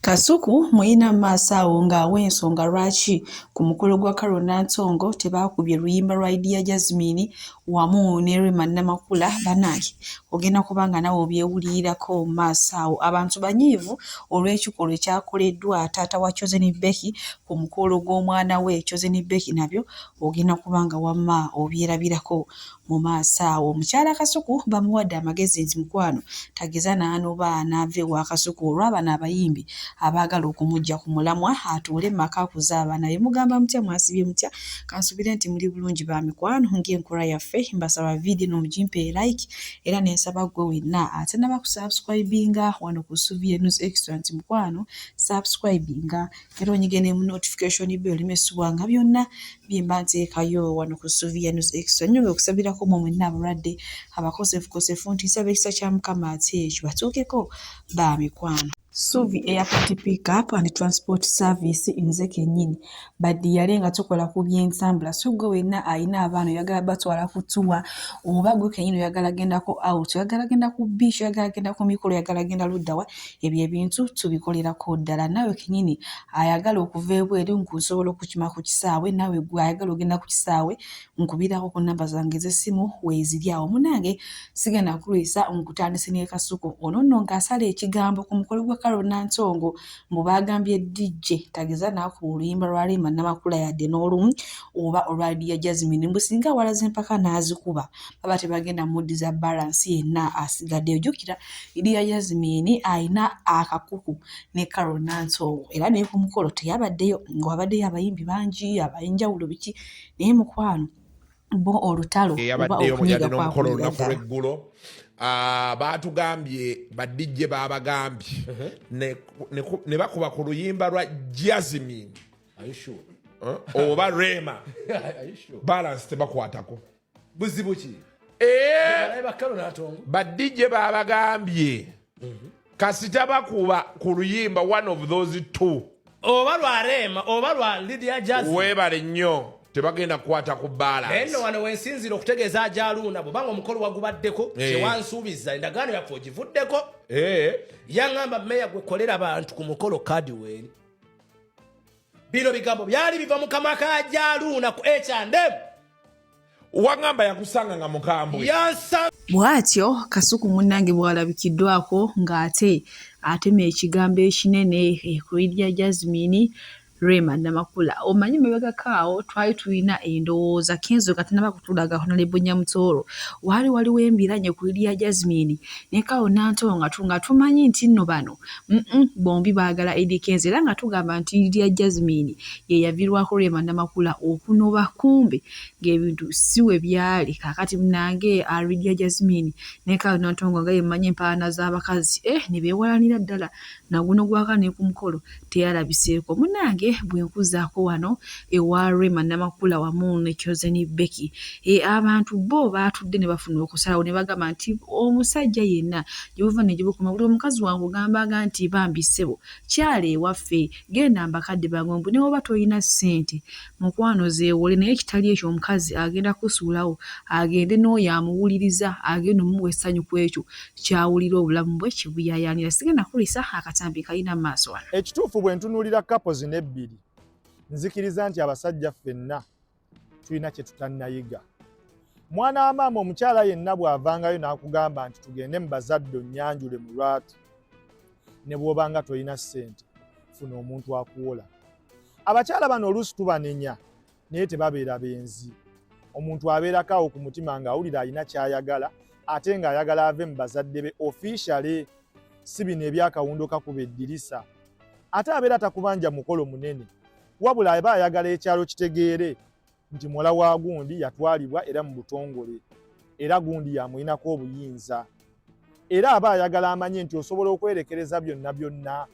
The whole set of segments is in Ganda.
Kasuku muyina mu maaso awo ng'awa ensonga lwaki ku mukolo gwa Carol Nantongo tebaakubye luyimba lwa Lydia Jazmine wamu ne Rema Namakula bannange ogenda kuba nga naawe obyewulirirako mu maaso awo. Abantu banyiivu olw'ekikolwa ekyakoleddwa taata wa Chosen Becky ku mukolo gw'omwana we Chosen Becky nabyo ogenda kuba nga wamma obyerabirako mu maaso awo. Mukyala Kasuku bamuwadde amagezi nti mukwano tageza n'anoba n'ava ewa Kasuku olwa bano abayimbi abaagala okumuggya ku mulamwa atuule mu maka akuze abaana be. Mugamba mutya mwasibye mutya? Kansubire nti muli bulungi ba mikwano ng'enkola yaffe mbasaba vidiyo eno mugimpe like era ne nsaba ggwe wenna atannaba kusubscribinga wano ku Suvia News Extra nti mukwano subscribinga era onyige ne mu notification bell oleme ssubwa nga byonna bye mba nteekayo wano ku Suvia News Extra. Nnyongera okusabirako mmwe mwenna abalwadde abakosefukosefu nti nsaba ekisa kya Mukama ate kibatuukeko ba mikwano. Suvi Airport Pickup and Transport Service nze kennyini baddiyale nga tukola ku by'entambula so ggwe wenna alina abaana oyagala batwala ku ttuwa oba ggwe kennyini oyagala gendako out oyagala genda ku beach oyagala genda ku mikolo oyagala genda ludda wa ebyo ebintu tubikolerako ddala naawe kennyini ayagala okuva ebweru nkusobola okukima ku kisaawe naawe ggwe ayagala ogenda ku kisaawe nkubirako ku nnamba zange ez'essimu weeziri awo munnange sigenda kulwisa nkutandise ne Kasuku ono nno ng'asala ekigambo ku mukolo gwa Carol Nantongo mbu baagambye DJ tageza n'akuba oluyimba lwa Rema Namakula yadde n'olumu oba olwa Lydia Jazmine mbu singa awalaza empaka n'azikuba baba tebagenda muddiza balance yenna asigaddeyo jjukira Lydia Jazmine alina akakuku ne Carol Nantongo era ne ku mukolo teyabaddeyo nga wabaddeyo abayimbi bangi ab'enjawulo biki naye mukwano bo olutalo oba eyabaddeyo okunyiga muyadde n'omukolo kwakulira olunaku ddala. lw'eggulo. Ah, baatugambye ba DJ baabagambye ne bakuba ku luyimba lwa Jazmine Are you sure? Eh, oba Rema, Are you sure? balance tebakwatako. Buzibu ki? Eh, Balabe bakalo n'atongo. Ba DJ baabagambye kasita bakuba ku luyimba one of those two, Oba lwa Rema oba lwa Lydia Jazmine. Weebale nnyo, tebagenda kukwata ku Naye balance. nno wano wensinzira okutegeeza ajaluuna bwobanga omukolo wagubaddeko, kyewansuubiza endagaano yaffe ogivuddeko. Yaŋŋamba, "Meya gwe kolera abantu ku mukolo kadi weeri." Bino bigambo byali biva mu kamwa ka Jaluuna ku H&M. Waŋŋamba yakusanga nga mukambwe. Yansa Bw'atyo Kasuku munnange bw'alabikiddwako ng'ate atema ekigambo ekinene ku Lydia Jazmine, Rema Namakula. Omanyi mabegako awo twali tulina endowooza Kenzo nga tannaba kutulaga Honorable Nyamutooro, waali waliwo embiranye ku Lydia Jazmine ne Carol Nantongo nga tumanyi nti nno bano bombi baagala Eddy Kenzo era nga tugamba nti Lydia Jazmine ye yaviirwako Rema Namakula okunoba, kumbe ng'ebintu si we byali. Kaakati munnange Lydia Jazmine ne Carol Nantongo nga yemmanyi empaana z'abakazi ne beewalanira ddala naguno gwaka ne ku mukolo teyalabiseeko. Munnange bwe nkuzaako wano ewa Rema Namakula wamu ne Chosen Becky, abantu bo baatudde ne bafuna okusalawo ne bagamba nti omusajja yenna gye buva ne gye bukoma buli omukazi wange ogambanga nti bambi ssebo kyala ewaffe genda mbakadde bange mbu ne bw'oba tolina ssente mukwano zeewole naye ekitali ekyo omukazi agenda kusuulawo agende n'oyo amuwuliriza agenda omuwa essanyu ku ekyo ky'awulira obulamu bwe kibuyaayaanira. Sigenda kulisa akatambi kalina mu maaso wano. Ekituufu bwe ntunuulira couple zino ebbiri, nzikiriza nti abasajja ffenna tulina kye tutannayiga. Mwana wa maama, omukyala yenna bw'avangayo n'akugamba nti tugende mu bazadde onnyanjule mu lwatu, ne bw'obanga tolina ssente, funa omuntu akuwola. Abakyala bano oluusi tubanenya naye tebabeera benzi. Omuntu abeerako awo ku mutima ng'awulira alina ky'ayagala ate ng'ayagala ave mu bazadde be officially, si bino ebyakawundo kakuba eddirisa. Ate abeera takubanja mukolo munene, wabula aba ayagala ekyalo kitegeere nti muwala wa gundi yatwalibwa era mu butongole era gundi yamulinako obuyinza, era aba ayagala amanye nti osobola okwerekereza byonna byonna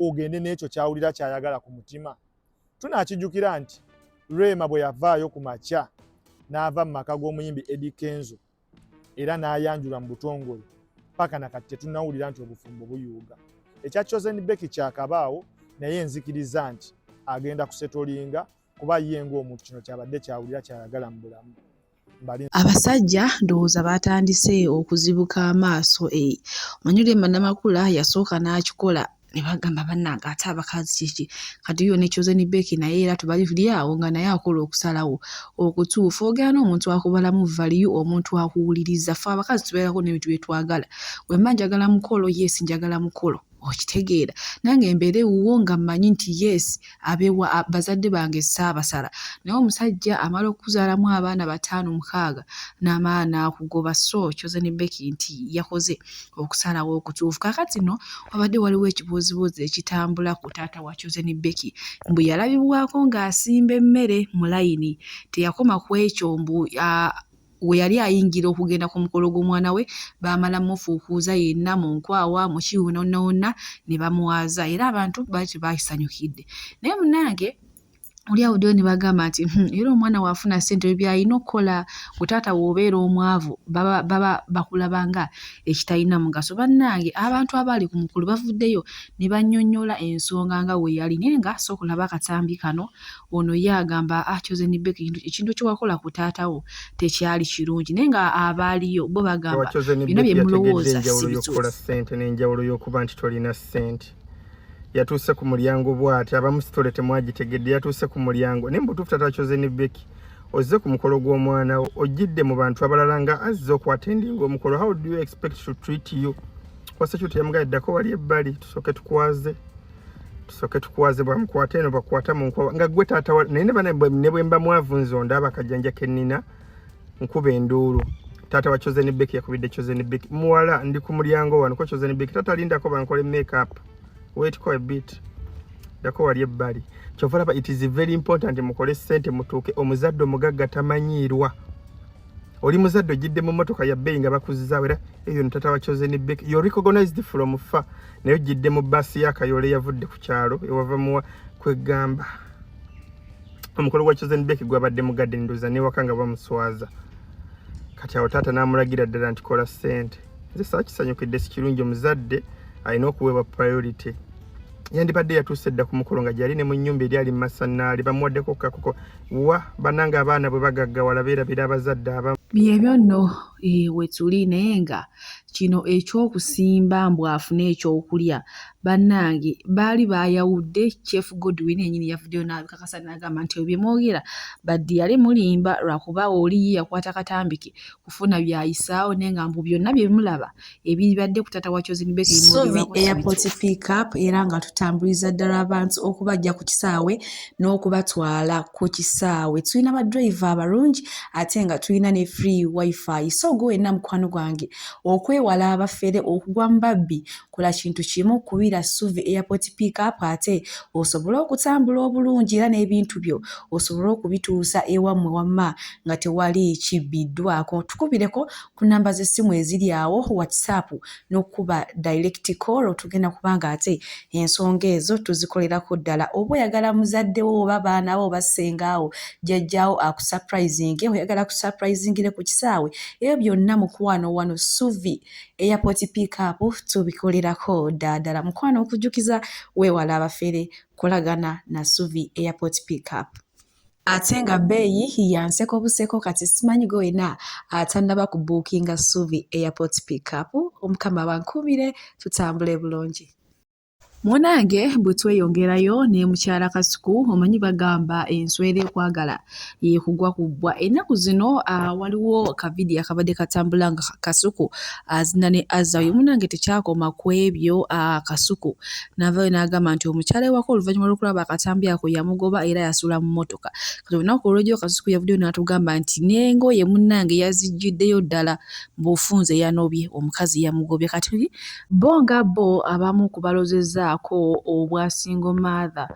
ogende n'ekyo kyawulira kyayagala ku mutima. Tunaakijjukira nti Rema bwe yavaayo ku makya n'ava mu maka g'omuyimbi Eddy Kenzo era n'ayanjulwa mu butongole, paka nakati tetunnawulira nti obufumbo buyuuga. Ekya Chosen Becky kyakabaawo, naye nzikiriza nti agenda kusettlinga kuba ye ng'omuntu kino kyabadde kyawulira kyayagala mu bulamu. Abasajja ndowooza baatandise okuzibuka amaaso. Omanyi Rema Namakula yasooka n'akikola. Ne bagamba bannange ate abakazi kiki kati yo ne Chosen Becky naye era tubali awo nga naye akola okusalawo okutuufu. Ogenda n'omuntu akubalamu value, omuntu akuwuliriza. Ffe abakazi tubeerako n'ebintu bye twagala. Bwe mba njagala mukolo, yes njagala mukolo, okitegeera, nange mbeere wuwo nga mmanyi nti yes abewa bazadde bange saabasala, naye omusajja amala okuzaalamu abaana bataano mukaaga n'amala n'akugoba. So Chosen Becky nti yakoze okusalawo okutuufu. Kaakati nno wabadde waliwo ekibuuzibuuzi ekitambula ku taata wa Chosen Becky, mbu yalabibwako ng'asimba emmere mu layini. Teyakoma ku ekyo, mbu we yali ayingira okugenda ku mukolo gw'omwana we baamala mufuukuuza yenna mu nkwawa mu ki wonna wonna ne bamwaza, era abantu baali tebakisanyukidde. Naye munnange oli awuddeyo ne bagamba nti era omwana bw'afuna ssente ebyo by'alina okukola, gwe taata w'obeera omwavu baba, baba bakulaba nga ekitalina mugaso. Bannange abantu abaali ku mukolo bavuddeyo ne bannyonnyola ensonga nga bwe yali, naye nga sooka olabe akatambi kano. Ono ye agamba ah, Chosen Becky ekintu kye wakola ku taata wo tekyali kirungi, naye nga abaaliyo bo bagamba byonna bye mulowooza si bituufu. Ssente n'enjawulo y'okuba nti tolina ssente. Yatuuse ku mulyango bw'ati, abamu sitole temwagitegedde. Yatuuse ku mulyango naye mubutuufu taata Chosen Becky ozze ku mukolo gw'omwana wo, ojjidde mu bantu abalala nga azze okuattendinga omukolo. How do you expect to treat you? Wasecurity yamugambye ddako wali ebbali tusooke tukwaze, tusooke tukwaze. Bwamukwata eno bakwata mu nkwawa nga gwe taata wa naye ne bwe mba mwavu nze ondaba akajjanja ke nnina nkuba enduulu. Taata wa Chosen Becky yakubidde Chosen Becky, muwala ndi ku mulyango wano ko. Chosen Becky, taata lindako bankole makeup, wait ko a bit, ddako wali ebbali. Kyova olaba it is very important mukole ssente mutuuke. Omuzadde omugagga tamanyiirwa. Oli muzadde ojjidde mu mmotoka ya bbeeyi nga bakuzizaawo, era eyo no taata wa Chosen Becky, you're recognized from far, naye ojjidde mu baasi y'akayoola eyavudde ku kyalo ewava muwa. Kwegamba omukolo gwa Chosen Becky gwabadde mu garden, ndowooza newaka nga bamuswaza. Kati awo taata n'amulagira ddala nti kola ssente. Nze saakisanyukidde, si kirungi. Omuzadde alina okuweebwa priority. Yandibadde yatuuse dda ku mukolo nga gyali ne mu nnyumba eri ali mu masannaale bamuwaddeko kakoko wa bannange. Abaana bwe bagaggawala beerabira abazadde abamu. Byebyo nno we tuli, naye nga kino ekyokusimba mbu afune ekyokulya, bannange baali baayawudde. Chef Godwin yennyini yavuddeyo n'abikakasa n'agamba nti ebyo bye mwogera baddi yali mulimba, lwakuba oli ye yakwata katambi ke kufuna byayisaawo, naye nga mbu byonna bye mulaba ebibadde ku taata wa Chosen Becky. Suvi Airport Pickup, era nga tutambuliza ddala abantu okubajja ku kisaawe n'okubatwala ku kisaawe. Tulina ba driver abalungi ate nga tulina ne free wifi. So gwe wenna mukwano gwange, okwewala abafere okugwa mu babbi, kola kintu kimu, kubira Suvi Airport Pickup ate osobole okutambula obulungi era n'ebintu byo osobole okubituusa ewammwe wamma nga tewali kibbiddwako. Tukubireko ku namba z'essimu eziri awo, WhatsApp n'okukuba direct call. Tugenda kubanga ate ensonga ezo tuzikolerako ddala. Oba oyagala muzadde wo oba baana bo oba ssengaawo, jjajjaawo akusurprising, oyagala kusurprisingire ku kisaawe, ebyo byonna mukwano wano Suvi Airport Pickup tubikolerako ddala. Mukwano okujjukiza, weewala abafere, kolagana na Suvi Airport Pickup ate nga bbeeyi ya nseko buseko. Kati simanyi gwe wenna atannaba kubookinga Suvi Airport Pickup. Omukama bankuumire, tutambule bulungi. Munnange bwe tweyongerayo ne mukyala Kasuku, omanyi bagamba enswera ekwagala yeekugwa ku bbwa. Ennaku zino waliwo kavidiyo akabadde katambula nga Kasuku azina ne Azawi. Munnange tekyakoma ku ebyo, Kasuku n'avaayo n'agamba nti omukyala ewaka oluvannyuma lw'okulaba akatambi ako yamugoba era yasula mu mmotoka. Kati olunaku olw'ejjo Kasuku yavuddeyo n'atugamba nti n'engoye munnange yaziggyiddeyo ddala mu bufunze, yanobye omukazi yamugobye. Kati bo nga bo abamu ku balozezzaako obwa single mother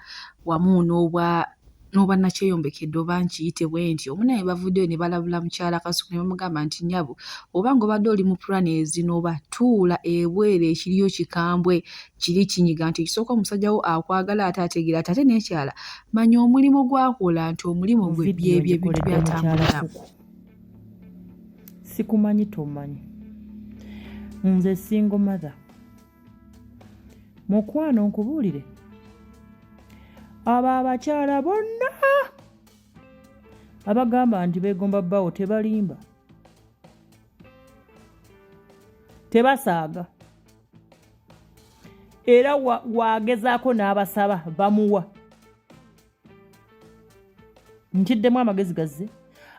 wamu n'obwa n'obwannakyeyombekedde oba nkiyite bwe ntyo, munnaye bavuddeyo ne balabula mukyala Kasuku ne bamugamba nti nnyabo, oba ng'obadde oli mu pulaani ezinoba, tuula ebweru, ekiriyo kikambwe kiri kinyiga, nti ekisooka omusajja wo akwagala ate ategeera ate ate n'ekyala manya omulimu gw'akola, nti omulimu gwe byebyo ebintu by'atambuliramu. Sikumanyi, tomanyi nze single mother. Mukwano nkubuulire, abo abakyala bonna abagamba nti beegomba bbaawo tebalimba, tebasaaga. Era wagezaako n'abasaba bamuwa. Nkiddemu amagezi gazze.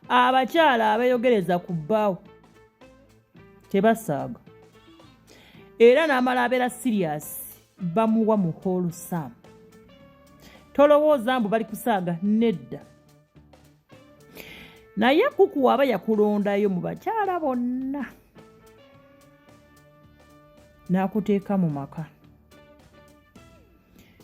Abakyala abeeyogereza ku bbaawo tebasaaga, era n'amala abeera serious, bamuwa mu wholesome. Tolowooza mbu bali kusaaga, nedda. Naye kuku aba yakulondayo mu bakyala bonna n'akuteeka mu maka,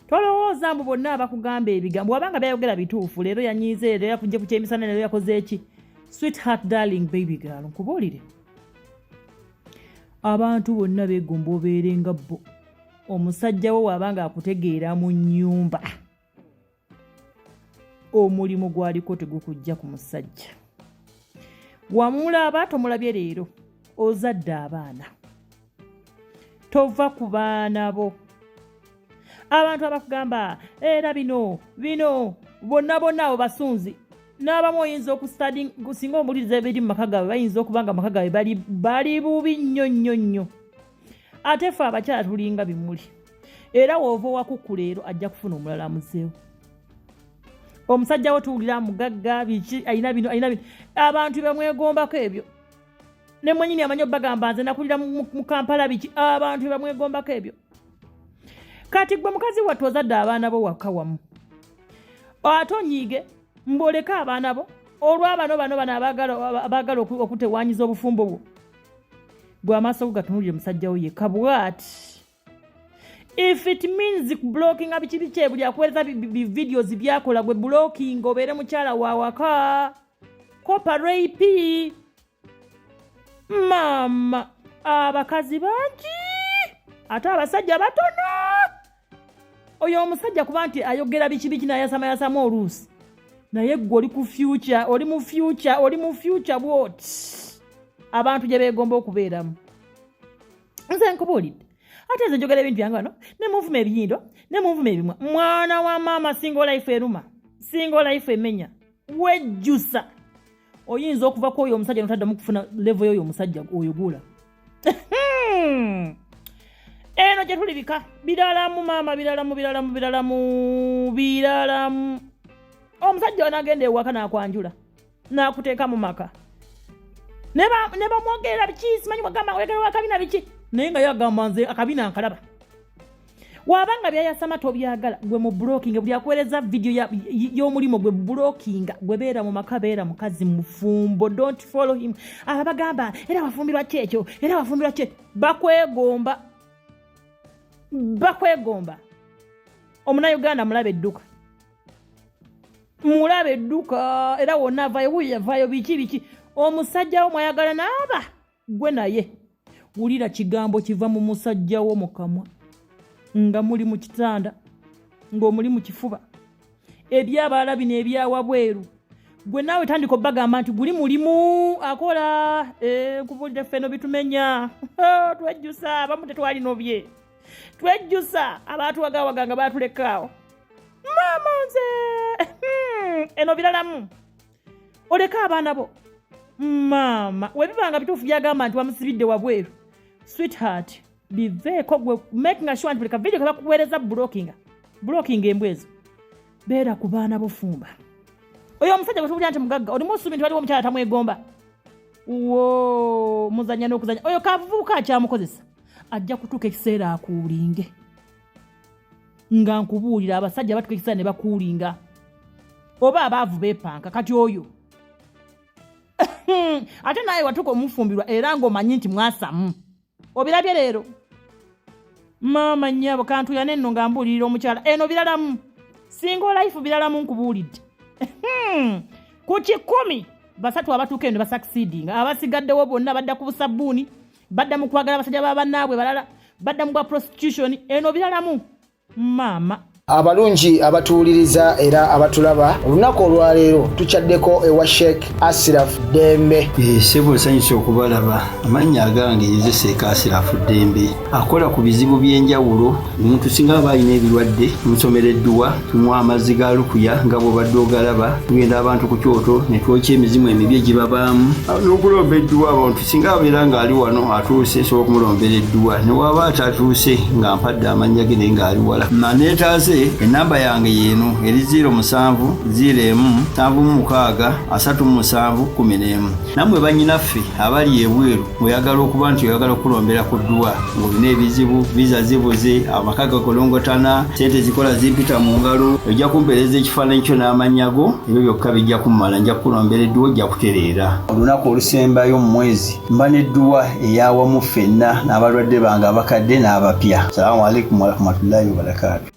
tolowooza mbu bonna abakugamba ebigambo wabanga byayogera bituufu. Leero yanyiize, leero yakujja ku kyemisana, leero yakoze eki. Sweetheart, darling, baby girl, nkubuulire, abantu bonna beegomba obeere nga bo. Omusajja wo waabanga akutegeera mu nnyumba, omulimu gwaliko tegukujja ku musajja. Wamulaba tomulabye leero, ozadde abaana, tova ku baana bo. Abantu abakugamba era bino bino bonna bonna abo basunzi n'abamu oyinza okusinga omuwuliriza ebiri mu maka gaabwe, bayinza okuba nga maka gaabwe bali bubi nnyo nnyo nnyo. Ate ffe abakyala tulinga bimuli, era woova owakuku leero ajja kufuna omulala amuzeewo. Omusajja wo tuwulira mugagga biki, alina bino, alina bino, abantu bamwegombako ebyo. Ne mwenyini amanyi obagamba nze nakulira mu Kampala biki, abantu bamwegombako ebyo. Kati gwe mukazi wattu ozadde abaana bo waka wamu, ate onyiige mboleke abaana bo olw'abano bano bano abaagala okutewanyiza obufumbo bwo. Gwe amaaso go gatunulire musajja wo yekka bwati. If it means blockinga biki biki, buli akuweereza bi videos byakola, gwe blocking, obeere mukyala wa waka. Kopa rape maama, abakazi bangi ate abasajja batono. Oyo omusajja kuba nti ayogera biki biki nayasamayasamu oluusi, naye gwe oli ku future, oli mu future, oli mu future bwoti abantu gye beegomba okubeeramu. Nze nkubuulidde, ate nze njogera ebintu byange wano ne munvuma ebiyindo ne munvuma ebimwa. Mwana wa maama, single life eruma, single life emenya, wejjusa. Oyinza okuva ku oyo omusajja notaddamu kufuna level yoyo omusajja oyo gula. Eno gye tuli bika biralamu maama, biralamu, biralamu, biralamu, biralamu. Omusajja onagenda ewaka n'akwanjula n'akuteeka mu maka ne bamwogerera biki, simanyi wagamba oyagala wakabina biki, naye nga yagamba nze akabina nkalaba. Wabanga byayasama tobyagala, gwe mu blocking. Buli akuweereza video y'omulimu gwe blockinga. Gwe beera mu maka, beera mukazi mufumbo, don't follow him. Aba bagamba era wafumbirwa ki ekyo, era wafumbirwa ki, bakwegomba, bakwegomba. Omunayuganda mulabe edduka, mulabe edduka, era wonna avaayo, wuyo yavaayo biki biki. Omusajja wo mwayagala naaba gwe naye, wulira kigambo kiva mu musajja wo mu kamwa nga muli mu kitanda, ng'omuli mu kifuba. Ebyabalala bino ebyawabweru, gwe naawe tandika obbagamba nti guli mulimu akola. Nkubulire, ffeno bitumenya, twejjusa. Abamu tetwalinobye, twejjusa abaatuwagawaga nga baatulekaawo. Maama nze eno biralamu, oleke abaana bo maama. Webibanga bituufu byagamba nti wamusibidde wabweru, sweetheart, biveeko. Gwe making sure nti buli kavidiyo kebakuweereza blockinga, blockinga embwa ezo. Beera ku baana bufumba. Oyo omusajja gwe tuwulira nti mugagga, olimu osuubi nti waliwo omukyala tamwegomba? Wo muzanya n'okuzanya, oyo kavubuka akyamukozesa, ajja kutuuka ekiseera akuulinge. Nga nkubuulira, abasajja batuuka ekiseera ne bakuulinga, oba abaavu beepanka. Kati oyo ate naye watuuka omufumbirwa era ng'omanyi nti mwasamu, obirabye leero. Maama nnyabo, kantuyane nno nga mbuulirira omukyala eno biralamu, single life biralamu. Nkubuulidde, ku 100 3 abatuuka eno basucceedinga, abasigaddewo bonna badda ku busabbuuni, badda mu kwagala abasajja ba bannaabwe balala, badda mu bwa prostitution. Eno biralamu maama. Abalungi abatuwuliriza era abatulaba, olunaku olwaleero tukyaddeko ewa Sheikh Asiraf Ddembe. Ssebo, nsanyuse okubalaba. Amannya agange nze Sheikh Asirafu Ddembe, akola ku bizibu by'enjawulo. Omuntu singa aba alina ebirwadde, tumusomera edduwa, tumuwa amazzi ga lukuya nga bw'obadde ogalaba. Tugenda abantu ku kyoto ne twokya emizimu emibi egibabaamu n'okulomba edduwa. Abantu singa abeera ng'ali wano atuuse, nsobola okumulombera edduwa, ne waba atatuuse nga mpadde amannya ge naye ng'ali wala naneetaase. Enamba yange yeeno eri 07 01 76 37 11. Nammwe bannyinaffe abali ebweru, ng'oyagala okuba nti oyagala okulombera ku dduwa, ng'olina ebizibu, visa zibuze, amaka gakolongotana, sente zikola zimpita mu ngalo, ojja kumpeereza ekifaananyi kyo n'amannya go, ebyo byokka bijja kummala, nja kukulombera edduwa, ojja kutereera. Olunaku olusembayo mu mwezi mba n'edduwa eyawamu ffenna n'abalwadde bange abakadde n'abapya. Salaamu alaikum warahmatullahi wabarakaatu.